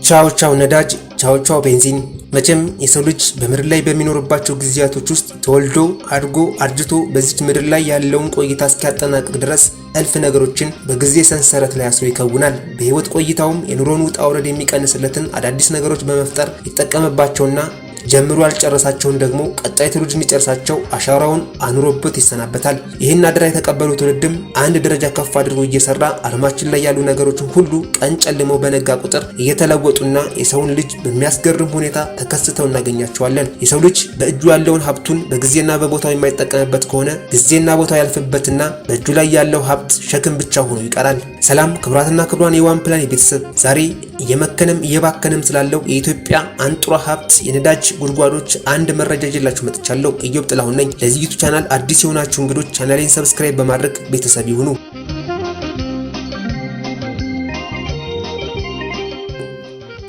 ቻው ቻው ነዳጅ፣ ቻው ቻው ቤንዚን። መቼም የሰው ልጅ በምድር ላይ በሚኖርባቸው ጊዜያቶች ውስጥ ተወልዶ፣ አድጎ፣ አርጅቶ በዚች ምድር ላይ ያለውን ቆይታ እስኪያጠናቅቅ ድረስ እልፍ ነገሮችን በጊዜ ሰንሰለት ላይ አስሮ ይከውናል። በህይወት ቆይታውም የኑሮን ውጣ ውረድ የሚቀንስለትን አዳዲስ ነገሮች በመፍጠር ይጠቀምባቸውና ጀምሮ ያልጨረሳቸውን ደግሞ ቀጣይ ትውልድ እንዲጨርሳቸው አሻራውን አኑሮበት ይሰናበታል። ይህን አደራ የተቀበሉ ትውልድም አንድ ደረጃ ከፍ አድርጎ እየሰራ ዓለማችን ላይ ያሉ ነገሮችን ሁሉ ቀን ጨልመው በነጋ ቁጥር እየተለወጡና የሰውን ልጅ በሚያስገርም ሁኔታ ተከስተው እናገኛቸዋለን። የሰው ልጅ በእጁ ያለውን ሀብቱን በጊዜና በቦታው የማይጠቀምበት ከሆነ ጊዜና ቦታው ያልፍበትና በእጁ ላይ ያለው ሀብት ሸክም ብቻ ሆኖ ይቀራል። ሰላም ክቡራትና ክቡራን የዋን ፕላን ቤተሰብ፣ ዛሬ እየመከነም እየባከነም ስላለው የኢትዮጵያ አንጡራ ሀብት የነዳጅ ጉድጓዶች አንድ መረጃ ይዤላችሁ መጥቻለሁ። ኢዮብ ጥላሁን ነኝ። ለዚህ ዩቲዩብ ቻናል አዲስ የሆናችሁ እንግዶች ቻናሌን subscribe በማድረግ ቤተሰብ ይሁኑ።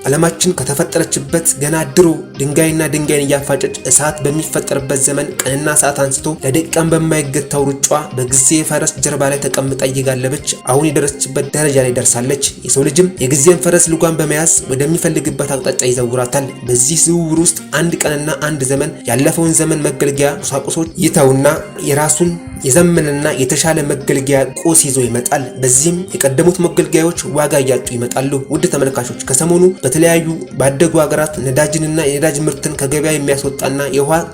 ዓለማችን ከተፈጠረችበት ገና ድሮ ድንጋይና ድንጋይን እያፋጨች እሳት በሚፈጠርበት ዘመን ቀንና ሰዓት አንስቶ ለደቂቃን በማይገታው ሩጫ በጊዜ ፈረስ ጀርባ ላይ ተቀምጣ እየጋለበች አሁን የደረሰችበት ደረጃ ላይ ደርሳለች። የሰው ልጅም የጊዜን ፈረስ ልጓም በመያዝ ወደሚፈልግበት አቅጣጫ ይዘውራታል። በዚህ ዝውውር ውስጥ አንድ ቀንና አንድ ዘመን ያለፈውን ዘመን መገልገያ ቁሳቁሶች ይተውና የራሱን የዘመንና የተሻለ መገልገያ ቁስ ይዞ ይመጣል። በዚህም የቀደሙት መገልገያዎች ዋጋ እያጡ ይመጣሉ። ውድ ተመልካቾች፣ ከሰሞኑ በተለያዩ ባደጉ ሀገራት ነዳጅንና የነዳጅ ምርትን ከገበያ የሚያስወጣና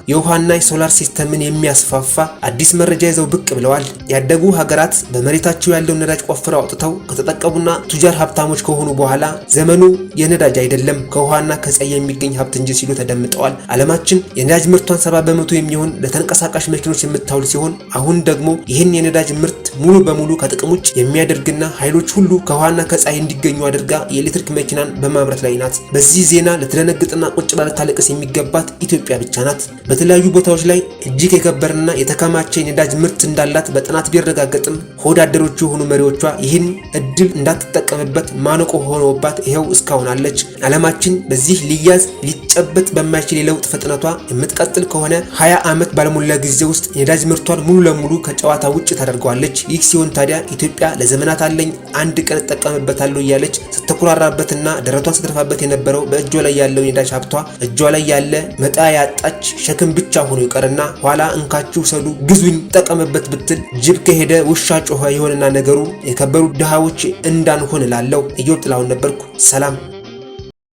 የውሃና የ solar system ን የሚያስፋፋ አዲስ መረጃ ይዘው ብቅ ብለዋል። ያደጉ ሀገራት በመሬታቸው ያለውን ነዳጅ ቆፍረው አውጥተው ከተጠቀሙና ቱጃር ሀብታሞች ከሆኑ በኋላ ዘመኑ የነዳጅ አይደለም፣ ከውሃና ከፀሐይ የሚገኝ ሀብት እንጂ ሲሉ ተደምጠዋል። ዓለማችን የነዳጅ ምርቷን 70% የሚሆን ለተንቀሳቃሽ መኪኖች የምታውል ሲሆን አሁን ደግሞ ይህን የነዳጅ ምርት ሙሉ በሙሉ ከጥቅም ውጭ የሚያደርግና ኃይሎች ሁሉ ከውሃና ከፀሐይ እንዲገኙ አድርጋ የኤሌክትሪክ መኪናን በማምረት ላይ ናት። በዚህ ዜና ልትደነግጥና ቁጭ ብላ ልታለቅስ የሚገባት ኢትዮጵያ ብቻ ናት። በተለያዩ ቦታዎች ላይ እጅግ የከበረና የተከማቸ የነዳጅ ምርት እንዳላት በጥናት ቢረጋገጥም ሆድ አደሮቹ የሆኑ መሪዎቿ ይህን እድል እንዳትጠቀምበት ማነቆ ሆኖባት ይኸው እስካሁን አለች። ዓለማችን በዚህ ሊያዝ ሊጨበጥ በማይችል የለውጥ ፍጥነቷ የምትቀጥል ከሆነ 20 ዓመት ባልሞላ ጊዜ ውስጥ የነዳጅ ምርቷን ሙሉ ለሙሉ ከጨዋታ ውጭ ታደርገዋለች። ይህ ሲሆን ታዲያ ኢትዮጵያ ለዘመናት አለኝ፣ አንድ ቀን እጠቀምበታለሁ እያለች ስትኩራራበትና ደረቷን ስትደፋበት የነበረው በእጇ ላይ ያለው የነዳጅ ሀብቷ እጇ ላይ ያለ መጣ ያጣች ሸክም ብቻ ሆኖ ይቀርና ኋላ እንካችሁ ሰዱ፣ ግዙኝ፣ ጠቀምበት ብትል ጅብ ከሄደ ውሻ ጮኸ የሆነና ነገሩ የከበሩ ድሃዎች እንዳንሆን እላለሁ። ኢዮብ ጥላሁን ነበርኩ። ሰላም።